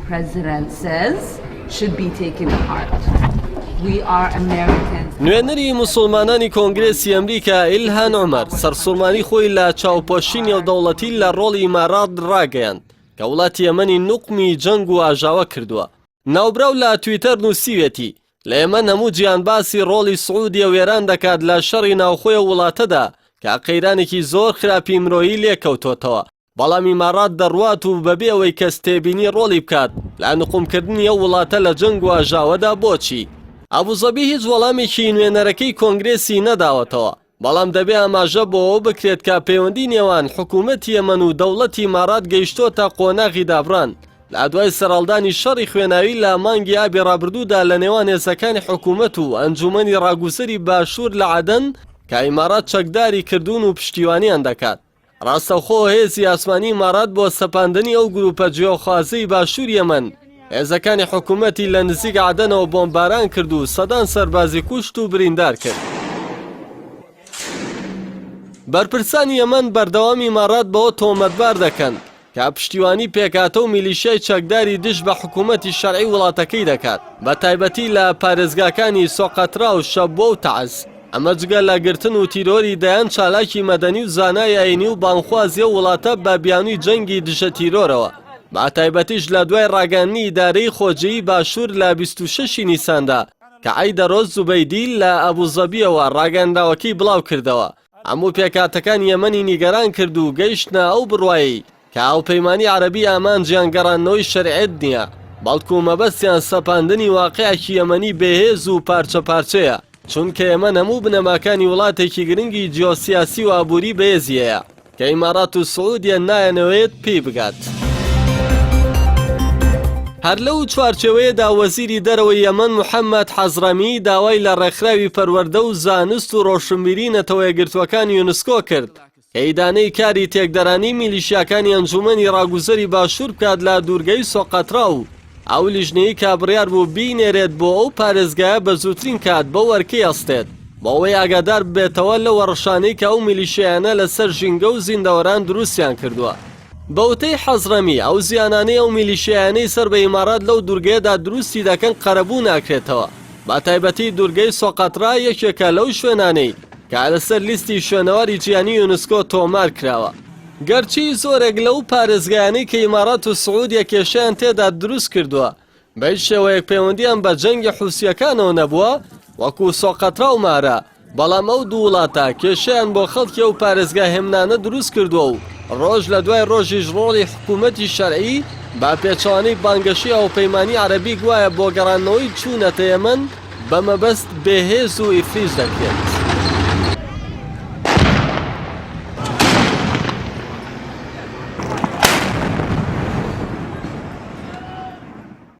president says should be taken to heart. We are Americans. نوێنەری موسڵمانانی کۆنگرێسی ئەمریکا ئیلهان عومەر سەرسوڕمانی خۆی لە چاوپۆشی نێودەوڵەتی لە ڕۆڵی ئیمارات ڕاگەیاند کە وڵاتی یەمەنی نوقمی جەنگ و ئاژاوە کردووە. ناوبراو لە تویتەر نووسیوێتی، لە یەمەن هەموو جیهان باسی ڕۆڵی سعودیە و ئێران دەکات لە شەڕی ناوخۆی ئەو وڵاتەدا کە قەیرانێکی زۆر خراپی مرۆیی لێکەوتۆتەوە، بەڵام ئیماڕات دەڕوات و بەبێ ئەوەی کەس تێبینی ڕۆڵی بکات لە نقومکردنی ئەو وڵاتە لە جەنگ و ئاژاوەدا بۆچی؟ ئەبوزەبی هیچ وەڵامێکی نوێنەرەکەی کۆنگرێسی نەداوەتەوە، بەڵام دەبێ ئاماژە بۆ ئەوە بکرێت کە پەیوەندی نێوان حکوومەتی یەمەن و دەوڵەتی ئیماڕات گەیشتۆتە قۆناغی دابڕان لە دوای سەرهەڵدانی شەڕی خوێناوی لە مانگی ئابی ڕابردوودا لە نێوان هێزەکانی حکوومەت و ئەنجوومەنی ڕاگوزەری باشوور لە عەدەن کە ئیماڕات چەکداری کردوون و پشتیوانیان دەکات. ڕاستەوخۆ هێزی ئاسمانی ئیمارات بۆ سەپاندنی ئەو گروپە جیاخوازەی باشوور یەمەن هێزەکانی حکوومەتی لە نزیک عەدەنەوە بۆمباران کرد و سەدان سەربازی کوشت و بریندار کرد. بەرپرسانی یەمەن بەردەوام ئیمارات بەوە تۆمەتبار دەکەن کە پشتیوانی پێکهاتە و میلیشیای چەکداری دژ بە حکوومەتی شەرعی وڵاتەکەی دەکات، بە تایبەتی لە پارێزگاکانی سۆقەترا و شەبوە و تەعز، ئەمە جگە لە گرتن و تیرۆری دەیان چالاکی مەدەنی و زانای ئایینی و بانگخوازی ئەو وڵاتە بە بیانووی جەنگی دژە تیرۆرەوە، بە تایبەتیش لە دوای ڕاگەیاندنی ئیدارەی خۆجێیی باشوور لە 26 ی نیساندا کە عەیدەرۆس زوبەیدی لە ئەبوزەبییەوە ڕاگەیاندراوەکەی بڵاوکردەوە. هەموو پێکهاتەکانی یەمەنی نیگەران کرد و گەیشتنە ئەو بڕوایەی کە هاوپەیمانی عەرەبی ئامانجیان گەڕاندنەوەی شەرعیەت نییە، بەڵکو مەبەستیان سەپاندنی واقیعێکی یەمەنی بێهێز و پارچە پارچەیە، چونکە یەمەن هەموو بنەماکانی وڵاتێکی گرنگی جیۆسیاسی و ئابووری بەهێزی هەیە. کە ئیمارات و سعودیە نایانەوێت پێی بگات. هەر لەو چوارچێوەیەدا وەزیری دەرەوەی یەمەن محەممەد حەزڕەمی داوای لە ڕێکخراوی پەروەردە و زانست و ڕۆشنبیری نەتەوەیەکگرتووەکان یونسکۆ کرد کە ئیدانەی کاری تێکدەرانی میلیشیاکانی ئەنجوومەنی ڕاگوزەری باشوور بکات لە دوورگەی سۆقەترا و ئەو لیژنەی کە بڕیار بوو بینێرێت بۆ ئەو پارێزگایە بە زووترین کات بەو ئەرکەی هەستێت بۆ ئەوەی ئاگادار ببێتەوە لەو هەڕەشانەی کە ئەو میلیشیایانە لەسەر ژینگە و زیندەوەران دروستیان کردووە. بە وتەی حەزڕەمی، ئەو زیانانەی ئەو میلیشیایانەی سەر بە ئیمارات لەو دوورگەیەدا دروستی دەکەن قەرەبوو ناکرێتەوە، بە تایبەتی دوورگەی سۆقەترا یەکێکە لەو شوێنانەی کە لەسەر لیستی شوێنەواری جیهانی یونسکۆ تۆمار کراوە. گەرچی زۆرێک لەو پارێزگایانەی کە ئیمارات و سعودیە کێشەیان تێدا دروست کردووە بە هیچ شێوەیەک پەیوەندییان بە جەنگی حوسییەکانەوە نەبووە وەکو سۆقەترا و مارە، بەڵام ئەو دوو وڵاتە کێشەیان بۆ خەڵکی ئەو پارێزگا هێمنانە دروست کردووە و ڕۆژ لە دوای ڕۆژیش ڕۆڵی حکوومەتی شەرعی بە پێچەوانەی بانگەشەی هاوپەیمانی عەرەبی گوایە بۆ گەڕاندنەوەی چوونەتە یەمەن بە مەبەست بێهێز و ئیفلیج دەکرێت.